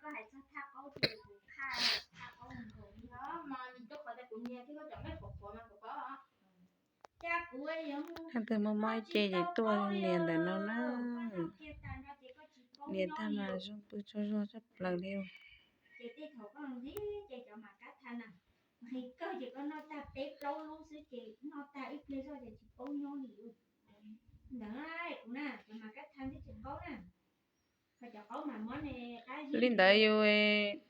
Leej twg muaj mob ib ce ces tuaj nias ntawm no na. Nias tag mas zoo pw tsaug zog tshaj plaws li. Li ntawd yus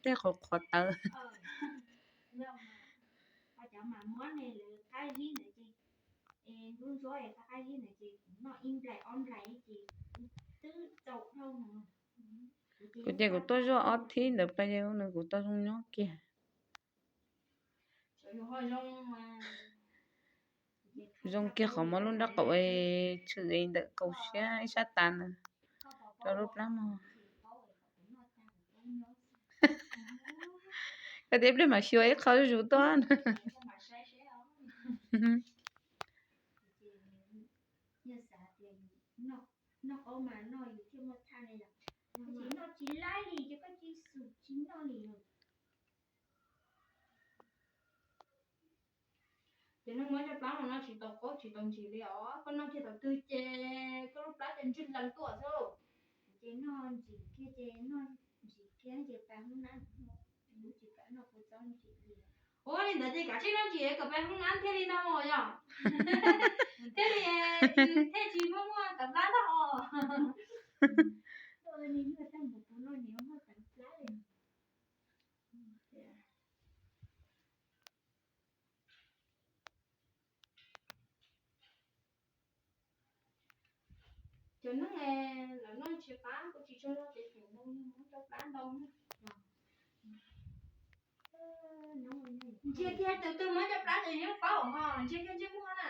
tej qhuav qhuav tawv. Kuv ces kuv tuaj zuaj ob thib ntawd pas ces nws kuv tau zoo nyob kiag. Zoo kiag qhov muab lub nrab qaum tshwm ntawm kaum siab ib sab tas ntawd rau lub plab mog. Koj tias ib pliag mam xyuas ib qho zuj zus tuaj. Ces noj muab cov plab no noj tsis tau qaub tsis tau ntsis li os, koj noj kiag thaum twg ces koj lub plab ces ntswg lees tuaj xwb. Ces noj ntsim kiag ces noj ntsim kiag ces pas hoob nab, kuv tsis kam noj kuv txob ntsim li. Ua li ntawd ces kav tsij noj ntsim kom pas hoob nab thiaj li no yom. Thiaj li, thiaj tsis muaj muaj tawv plab tag os. Cov neeg los noj tsis qab kuj tsis tshua loj ces feem ntau yog muab rau plab ntau na. Ntsia kiag tus twg muab cov plab ces yeej paub ho ntsia kiag ntsej muag na.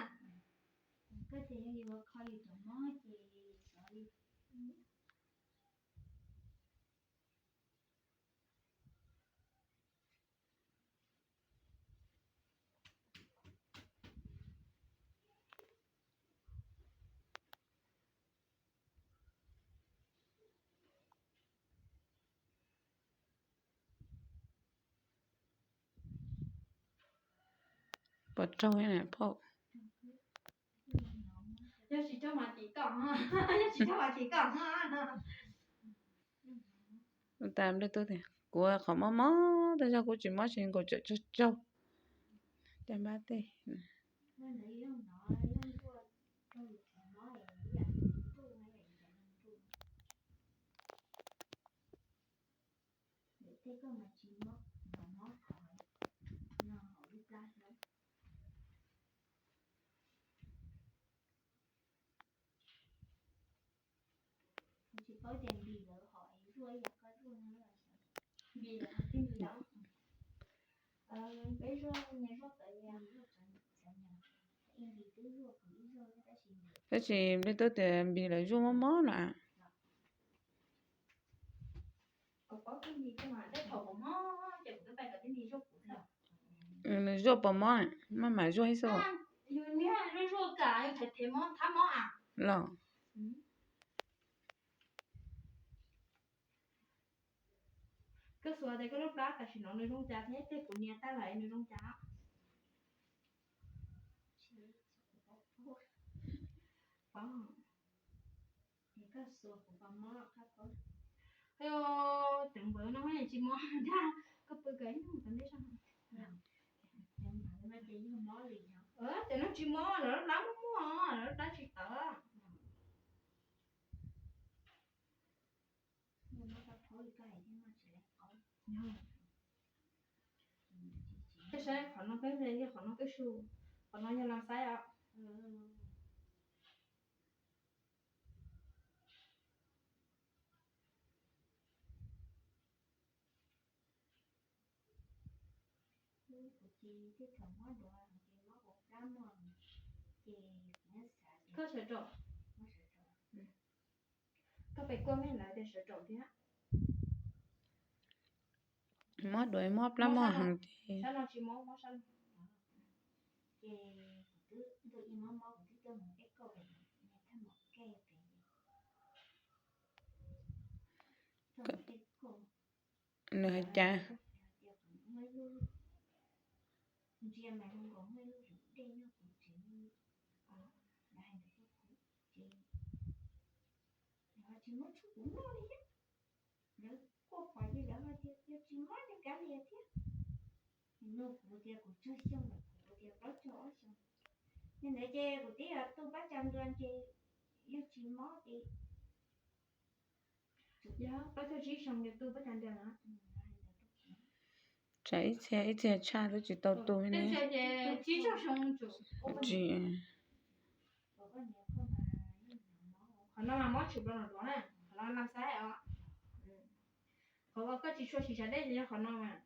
Puas raug phauj? Yog tsis raug mas tim koj, yog tsis raug mas tim koj. Tas nplej tub tias kuv qhov mob mob tej zaug kuv tsis mob tsis nkaus, tseem tsaug tsaug caj npab tej. Tab sis nplej tub tias npis lawv zuaj mob mob no. Nws zuaj puas mob, maj mam zuaj ib xwb los? Koj xuas tias koj lub plab tam sim no nws zoo cas thiab tej kuv nias tag lawm nws zoo cas? Koj xuas kuv pos mob. Teev npawv no tsis mob dag, koj pw kawg ib hnub tom ntej sab. Ces noj tsis mob, lawv lub plab muaj muaj, lawv lub plab tsis tawv. Saib qhov no peb, qhov no twb su, qhov no yog los saib os. Koj sawv rau, koj pem kuaj me ntawd tias sawv rau thiab. Mob duav mob plab mob heev ces. Nws hais cas? Lawv kuj qhov ces lawv hais tias yog tsis mob ces kav liam thiab. Nws nug kuv tias kuv tsawg xyoo lawm, kuv tias plaub caug ob xyoo. Yog ntawd ces kuv twb yog tu pab tsa ntua ces yog tsis mob ces yog plaub caug tsib xyoo yog tu pab tsa ntua na. Tsam ib txhia ib txhia tshaj twb tsis tau tu ne. Tsis, qhov no mas mob tshwm plaws no dua na, qhov no lam xaib os. Qhov uas koj tsis tshua siv tshav dej ces yog qhov no mas.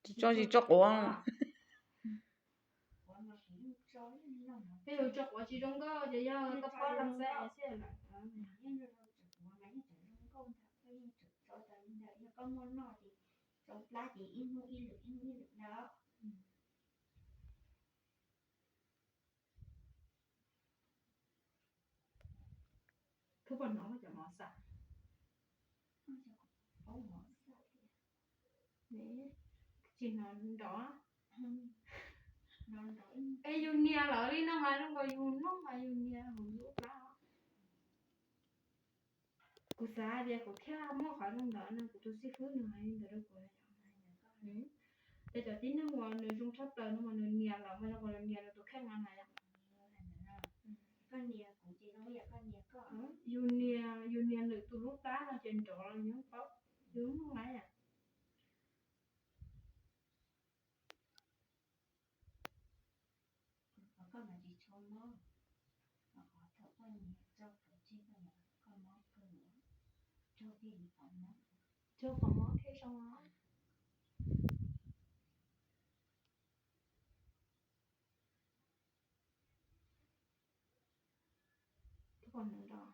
Tsis tso zis tso quav. Peb yus tso quav tsis zoo nkauj ces yog koj pab lam xaib xwb. Yog koj muaj noj ces tso plab ces ib hnub ib lwm ib hnub ib lwm ntawd. Koj puas hnov cov mov xav? Tsis hnov nrov. Es yus nias lawm li no mas zoo nkaus yus noj mas yus nias hauv yus lub plab. Kuv xav tias kuv thiaj muaj qhov zoo ntawd no, kuv tus xib fwb nws hais li ntawd rau kuv. Ces cov tib neeg uas nws zoo tshaj plaws no mas nws nias lawm mas zoo nkaus nws nias nws tus kheej no na yom. Yus nias, yus nias lwm tus lub plab no ces nrov los yus paub, yus mloog lawm yom. Tso qhov mob thiaj zoo os. Tus pom nws nrov.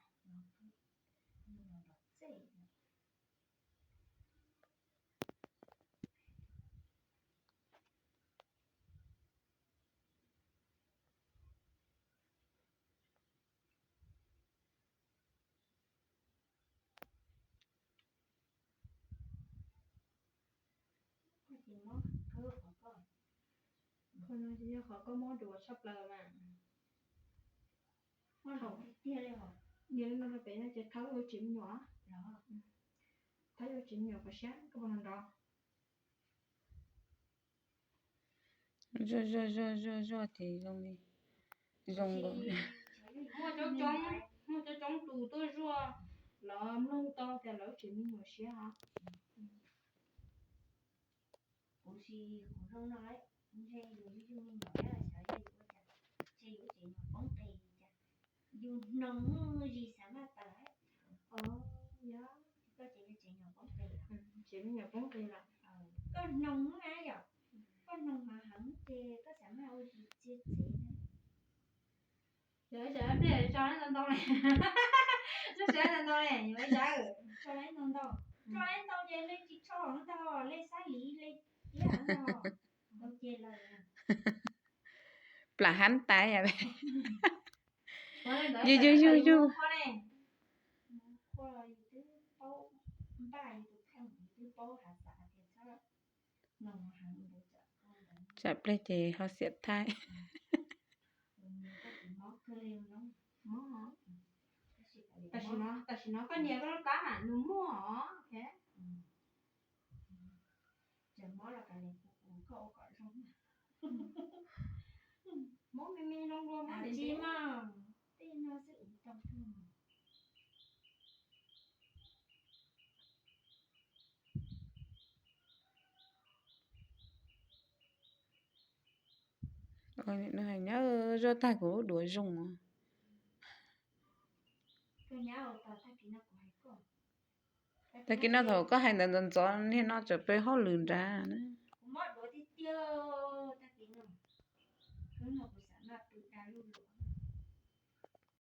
Qhov no ces yog qhov koj mob duav tshaj plaws mas. Nias li no rau pem no ces thawb ua tsev me nyuam. Thawb ua tsev me nyuam kom siab koj puas hnov nrov. Zuaj zuaj zuaj zuaj zuaj ces zoo li, zoo nkaus. Muaj coob coob tus tuaj zuaj, lawv mloog tau tias lawv tsev me nyuam siab os. Kuv tsis, kuv zoo no, ntshe yus yug me nyuam xyov yog yus ua cas, ntshe yus tsev nyuam poob qis cas, yus hnoos zis xav maj tawm. Koj ces yog tsev nyuam poob qis, tsev me nyuam poob qis lawm. Koj hnoos na yom, koj hnoos mas heev ces koj xav maj ua tsis txiav txev na. Yog ib tsam pliag tso ntau ntau ne, tso ntau ntau ne, yog ib tsam tso ntau ntau, tso ntau ces nej tsis tso ntau, nej xab lis nej tiab ntau, ntau ces lawm. Plam hab tais yog, yug yug yug yug. Tsam pliag ces ho xiam thaib. Tam sim no koj nias koj lub plab mas nws muaj os. Mob me me zoo dua mob tsis mas tej no xwb. Nws hais nyob zuaj tag kuv lub duav zoo. Tag kis no thaum koj hais ntawd ntxov ntxov niag no txawm peb hauj lwm nrad na.